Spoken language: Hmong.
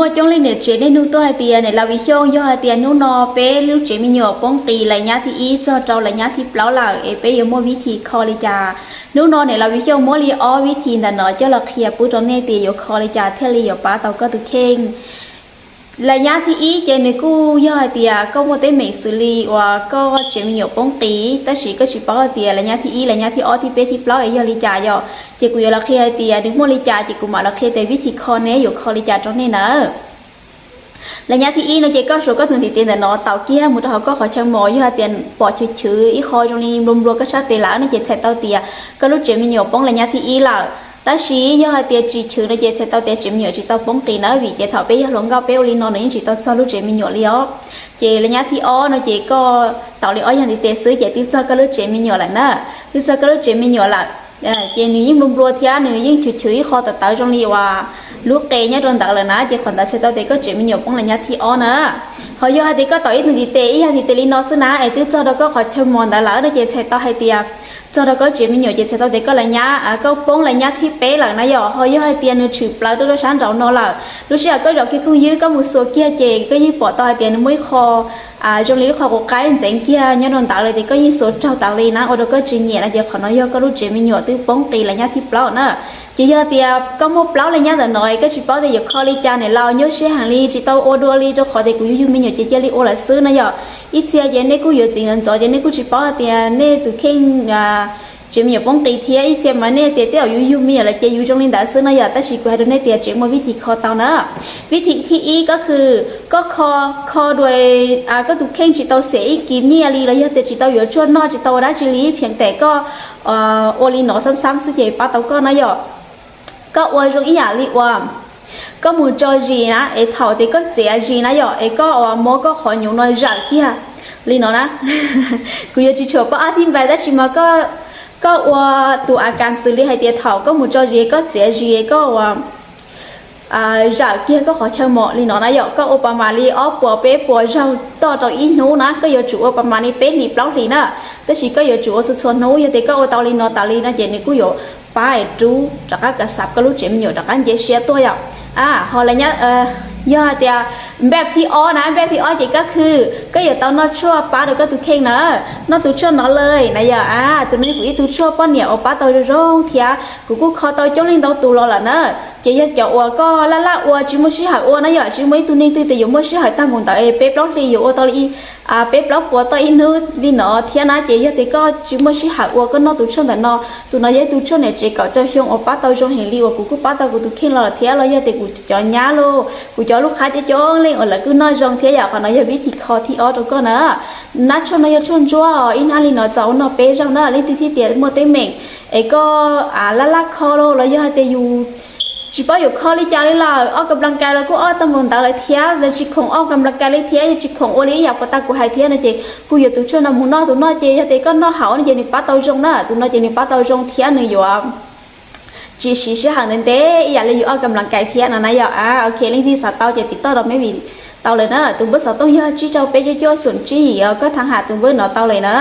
Muaj coob leej niam tsev nej nug tuaj hais tias, niam laus Viv Xyooj, yog hais tias hnub no peb lub tsev me nyuam poob qis lais nyab thib ib txog rau lais nyab thib plaub lawm es peb yuav muaj vib thib kho li cas? Hnub no niam laus Viv Xyooj muab li ob vib thib ntawm no coj los qhia pub rau nej tias yuav kho li cas thiaj li yuav pab tau koj tus kheej. Lais nyab thib ib ces nws kuj yog hais tias koj muaj teeb meem xws li uas koj tsev me nyuam poob qis tab sis koj tsis paub hais tias lais nyab thib ib, lais nyab thib ob, thib peb, thib plaub es yog li cas yom, ces kuv yuav los qhia hais tias nws muaj li cas ces kuv mam los qhia tias vib thib kho ne yuav kho li cas rau nej na. Lais nyab thib ib no ces koj suav koj tus ntiv tes ntawm no taus kiag mus rau hauv koj qhov chaw mos, yog hais tias pom chwv chwv ib qho zoo li nplua nplua koj sab tes lawm no ces txhais tau tias koj lub tsev me nyuam poob lais nyab thib ib lawm. Tab sis yog hais tias tsis chwv no ces txhais tau tias tsev me nyuam tsis tau poob qis na, vim tias thaum peb yog hluas nkauj peb ua li no nws yeej tsis tau txog lub tsev me nyuam li os. Ces lais nyab thib ob no ces koj taus li ob yam ntiv tes xwb ces twb txog koj lub tsev me nyuam lawm na, twb txog koj lub tsev me nyuam lawm. Ces nws yeej nplua nplua thiab nws yeej chwv chwv ib qho tawv tawv zoo li uas lub qe nyob rau ntawd lawm na, ces qhov ntawd txhais tau tias koj tsev me nyuam poob lais nyab thib ob na. Ho yog hais tias koj taus ib tug ntiv tes ib yam ntiv tes li no xwb na es twb txog rau koj qhov chaw mos ntawd lawm no ces txhais tau hais tias txog rau koj tsev me nyuam ces txhais tau tias koj lais nyab, koj poob lais nyab thib peb lawm na yom. Ho yog hais tias nws tshwm plaws rau rau sab nraud no lawm, lub sij hawm koj zaum kiag khooj ywb koj mus xuas kiag ces koj yeej pom tau hais tias nws muaj ib qho zoo li ib qho quav qaib ntxeev kiag nyob rau ntawd lawm ces koj yeej xuas raug tas li na, ua rau koj tsis nyiam no ces qhov no yog koj lub tsev me nyuam twb poob qis lais nyab thib plaub na. Ces yog tias koj muaj plaub lais nyab ntawm no es koj tsis paub tias yuav kho li cas niam laus, nyuaj siab heev li tsis tau ua dua li rau qhov tias kuv yug yug me nyuam ces cia li ua lawm xwb na yom. Ib txhia ces nej kuj yuav txiv ntxov ntxov ces nej kuj tsis paub hais tias nej tus kheej tsev me nyuam poob qis thiab, ib txhia mas nej tias tej zaum yug yug me nyuam lawm ces yus zoo li ntawd xwb no yom. Tab sis kuv hais rau nej tias tseem muaj vib thib kho tau na. Vib thib thib ib ko khw koj kho, kho dua koj tus kheej tsis tau xiam ib kis nyiaj li los yog tias tsis tau yuav tshuaj noj tsis tau ua dab tsi li, phiam tes koj ua li no xab xab xwb ces pab tau koj na yom. Koj ua zoo ib yam li uas koj mus tso zis na es thaum tias koj txiav zis na yom es koj ua muab koj qhov nyuv no zawm kiag li no na. Kuv yuav tsis tshuam pab ob thib npai tab sis mas koj ua tus a kas xws li hais tias thaum koj mus tso zis koj txiav zis koj ua zawm kiag koj qhov chaw mos li no na yom. Koj ua pas mam li ob puas peb puas zaug toj rau ib hnub na, koj yuav tsum ua pas mam li peb hlis plaub hlis na. Tab sis koj yuav tsum ua txhua txhua hnub, yog tias koj ua tau li no tas li no ces nws kuj yuav pab es rub rov qab ka xav koj lub tsev me nyuam rov qab nce siab tuaj yom. A ho yog hais tias npaj thib ob na, npaj thib ob ces koj khw koj yuav tau noj tshuaj pab rau koj tus kheej na. Noj tus tshuaj no lawm na yom. A tus no kuv ib tug tshuaj poj niam uas pab tau zoo zoo thiab kuv kuj kho tau coob leej ntau tus los lawm na. Ces yog cov uas koj laj laj ua tsis muaj sij hawm ua na yom, tsis muaj ib tug neeg twg tias yuav muaj sij hawm tag mus ntawd peb plaub hlis yuav ua tau li peb plaub puas toj ib hnub li no thiab na. Ces yog tias koj tsis muaj sij hawm ua koj noj tus tshuaj ntawm no, tus no yog ib tug tshuaj niam tsev kaum rau xyoo uas pab tau zoo heev li uas kuv kuj pab tau kuv tus kheej los thiab los yog tias kuv cov nyab los kuv cov lub qhab coob coob leej uas lawv kuj noj zoo thiab yom. Qhov no yog vib thib kho thib ob rau koj na. Nab tshuaj no yog tshuaj ntsuab os, ib hnab li no txaus ua noj peb zaug na. Leej twg thiaj tias muaj teeb meem es koj laj laj kho los los yog hais tias yus tsis paub yuav kho li cas li lawm, ob ka nplas kais los kuj ob tau npaum ntawd lawm thiab, los tsis khoom ob ka nplas kais li thiab, yog tsis khoom ua li ib yam puas tas kuv hais thiab no ces kuj yuav tus tshuaj no mus noj. Tus no ces yog tias koj noj haum no ces nws pab tau zoo na, tus no ces nws pab tau zoo thiab nws yuav tsis siv sij hawm ntev ntev ib yam li yus ob ka nplas kais thiab no na yom. A ok, leej twg xav tau ces tim toj rau me vim tau lawm na. Tus npawb xov tooj yog tsib rau peb cuaj cuaj xoom tsib yim os, koj thav ham tus npawb no tau lawm na.